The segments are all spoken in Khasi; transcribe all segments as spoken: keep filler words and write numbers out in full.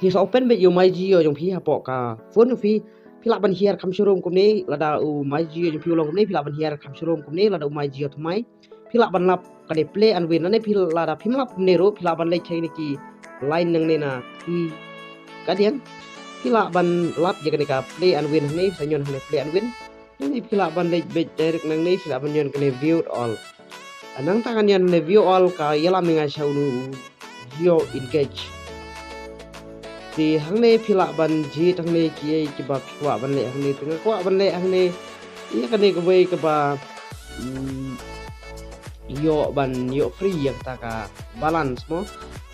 Phi sa open beit ïa u My Jio jong phi hapoh ka phone jong phi. Phi lah ban hiar kham shrum kumne, lada u My Jio jong phi u long kumne, phi lah ban hiar kham shrum kumne, lada u My Jio thymmai. Phi lah ban lap kane play and win. Lane phi lada phim lap kumne ruh, phi lah ban leit ha kine ki line nangne na phi kadiang. Phi lah ban lap ïa kane ka play and win hangne, sa ñion hangne play and win. Hangne phi lah ban leit beit direct nangne, phi lah ban ñion kane view all. Nangta kan ñion hangne view all ka ïalam ïa nga sha unu Jio Engage. Te hangne phi lah ban jied hangne kiei kiba phi kwah ban leh hangne, te nga kwah ban leh hangne ïa kane kawei kaba, mm, ïoh ban ïoh free ïa kata ka balance mo.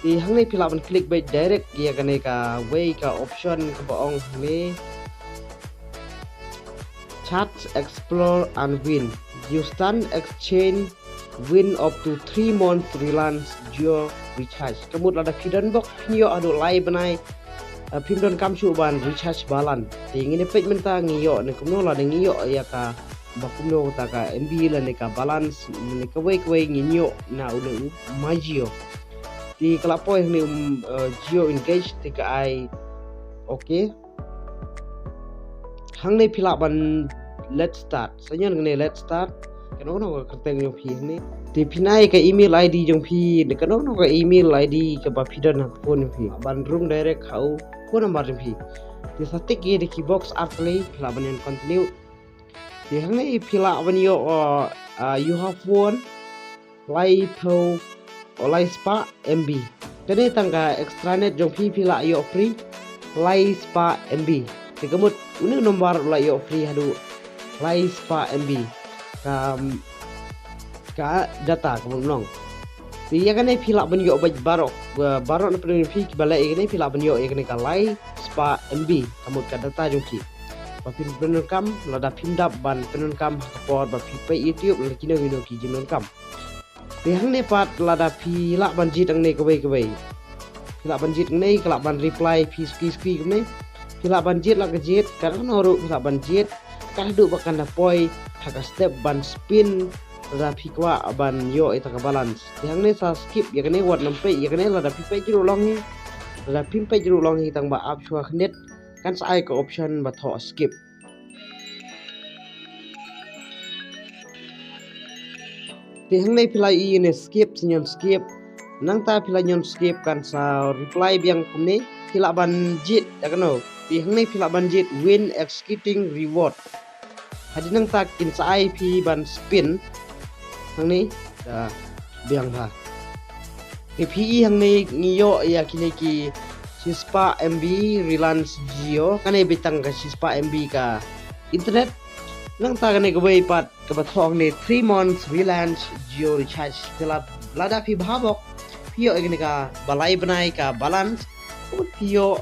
Te hangne phi lah ban click beit direct ïa kane kawei ka option kaba ong hangne Chat, Explore and Win. You start exchange, win up to three months Reliance Jio recharge. Ka mut lada phi don bok phin ïoh haduh lai bnai, eh, phim donkam shuh ban recharge balance. Te ngin ïa peit mynta ngi ïoh ne kumno, lada ngi ïoh ïa kaba kumno kata ka M B lane ka balance lane kawei kawei ngin ïoh na une u My Jio. Te ka la poi hangne, um, eh, Jio Engage, te ka ai okay. Hangne phi lah ban let's start. Sa ñion hangne let's start. Kano kano ka kyrteng jong phi hangne. Te phin ai ka email I D jong phi, ne kano kano ka email I D kaba phi don ha ka phone jong phi. Ban rung direct ha u phone number jong phi. Te sa tick ïa kine ki box artylli, phi lah ban ñion continue. Te hangne phi lah ban ïoh, uh, uh, you have won laiphew, o, lai spah M B. Kane tang ka extranet jong phi, phi lah ïoh free lai spah M B. Te ka mut une u number u lah ïoh free haduh lai spah M B. Ka, ka data ka mut nong. Te ïa kane phi lah ban ïoh beit baroh, eh, baroh na pdeng phi kiba leh ïa kane phi lah ban ïoh ïa kane ka lai spah M B. Ka mut ka data jong phi. Ba phin pyndonkam, lada phim dap ban pyndonkam ha ka por ba phi peit YouTube, lada kino kino ki jingdonkam. Te hangne pat lada phi lah ban jied hangne kawei kawei. Phi lah ban jied hangne, ka lah ban reply phi suki suki kumne. Phi lah ban jied la ka jied, kano kano ruh phi lah ban jied. Ka haduh ba kan da poi ha ka step ban spin, lada phi kwah ban ïoh ïa kata ka balance. Te hangne sa skip ïa kane, wat nym peit ïa kane, lada phi peit ruh long hi. Lada phim peit ruh long hi, tang ba ap shuwa khyndiat kan sa ai ka option ba thoh skip. Te hangne phi la ïohi ne skip, sa ñion skip. Nangta phi la ñion skip kan sa reply biang kumne. Phi lah ban jied, da kano. Te hangne phi lah ban jied win exciting reward. Hadien nangta kin sa ai phi ban spin. Hangne, da biang bha. Te phi i hangne ngi ïoh ïa kine ki shispah M B Reliance Jio. Kane beit tang ka shispah M B ka internet. Nangta kane kawei pat kaba thoh hangne three months Reliance Jio recharge. Te la, lada phi bha bok, phi ïoh ïa kane kaba lai bnai ka balance. Phi ïoh,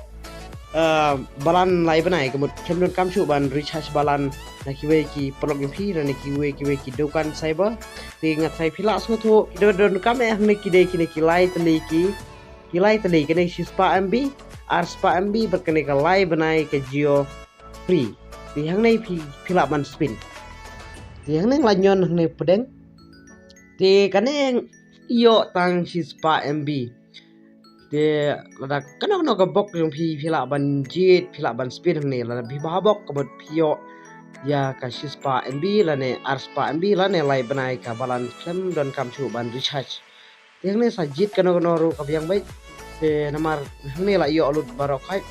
eh, balance lai bnai, ka mut phim donkam shuh ban recharge balance na kiwei ki paralok jong phi, na kiwei kiwei ki dukan cyber. Te nga tharai phi lah sngewthuh, phi donkam eh hangne ki dei kine ki lai tylli ki, ki lai tylli, kane shispah M B, arspah M B, bad kane ka lai bnai ka Jio free. Te hangne phi, phi lah ban spin. Te hangne nga la ñion hangne pdeng. Te kane ïoh tang shispah M B. Te lada kano kano ka bok jong phi, phi lah ban jied, phi lah ban spin hangne, lada phi bha bok ka mut phi ïoh ïa ka shispah M B lane arspah M B lane lai bnai ka balance khlem donkam shuh ban recharge. Te hangne sa jied kano kano ruh ka biang beit. Te namar hangne la ïoh lut baroh khat.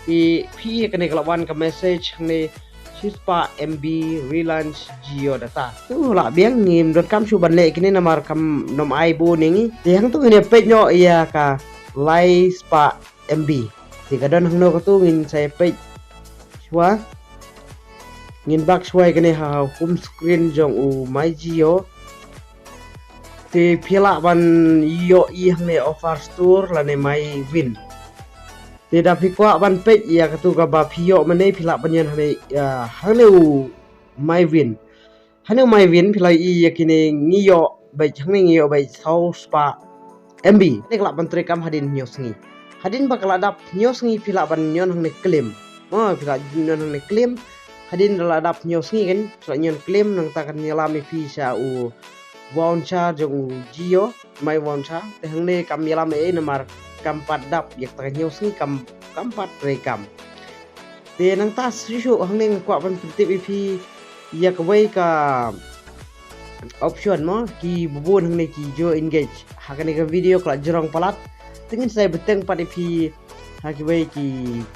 Te phi ïa kane ka la wan ka message hangne shispah M B Reliance Jio data. Tu la biang, ngim donkam shuh ban leh kine namar kam nym ai bun ïa ngi. Te hangtu ngin ïa peit noh ïa ka lai spah M B. Te ka don hangno katu, ngin sa ïa peit shuwa. Ngin back shuwa ïa kane ha home screen jong u My Jio. Te phi lah ban ïohi hangne offer store lane My Win. Te da phi kwah ban peit ïa katu kaba phi ïoh mynne, phi lah ban ñion hangne, ïa, hangne u My Win. Hangne u My Win phi lah ïohi ïa kine, ngi ïoh beit hangne, ngi ïoh beit saw spah M B. Te ka lah ban trei kam hadien hynñiew sngi. Hadien ba ka la dap hynñiew sngi phi lah ban ñion hangne claim. Mo, phi lah ñion hangne claim. Hadien da la dap hynñiew sngi kan, phi lah ñion claim, nangta kan ïalam ïa phi sha u voucher jong u Jio, My Voucher. Te hangne kam ïalam ei ei namar kam pat dap, ïa kata ka hynñiew sngi kam, kam pat trei kam. Te nangta shuh shuh hangne nga kwah ban pyntip ïa phi ïa kawei ka option mo, ki bun hangne ki ju engage. Ha kane ka video ka la jrong palat. Te ngin sa ïa bteng pat ïa phi ha kiwei ki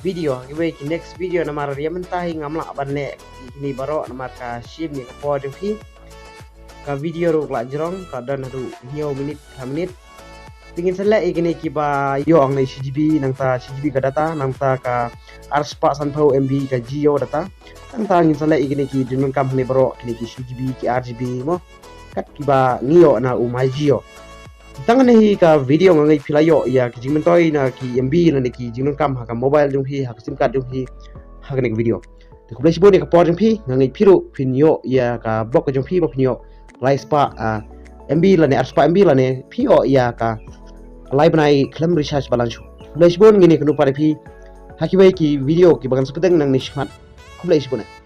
video, ha kiwei ki next video, namar ïa mynta hi ngam lah ban leh ïa kine baroh namar ka shim ïa ka por jong phi. Ka video ruh ka la jrong, ka don haduh hynñiew minit, phra minit. Te ngin sa leh ïa kine kiba ïoh hangne shi GB, nangta shi GB ka data, nangta ka arspah sanphew MB ka Jio data. Nangta ngin sa leh ïa kine ki jingbynriew kam hangne baroh, kine ki shi GB, ki ar GB mo. Kat kiba ngi ïoh na u My Jio. Tang hangne hi ka video, nga ngeit phi la ïoh ïa ki jingmyntoi na ki MB lane ki jingbynriew kam ha ka mobile jong phi, ha ka SIM card jong phi, ha kane ka video. Te khublei shibun ïa ka por jong phi, nga ngeit phi ruh phin ïoh ïa ka bok ka jong phi ba phin ïoh lai spah, ah, MB lane ar spah MB lane phi ïoh ïa ka lai bnai khlem recharge balance shuh. Khublei shibun, ngin ïakynduh pat ïa phi ha kiwei ki video kiba ngan sa bteng nangne shakhmat. Khublei shibun eh.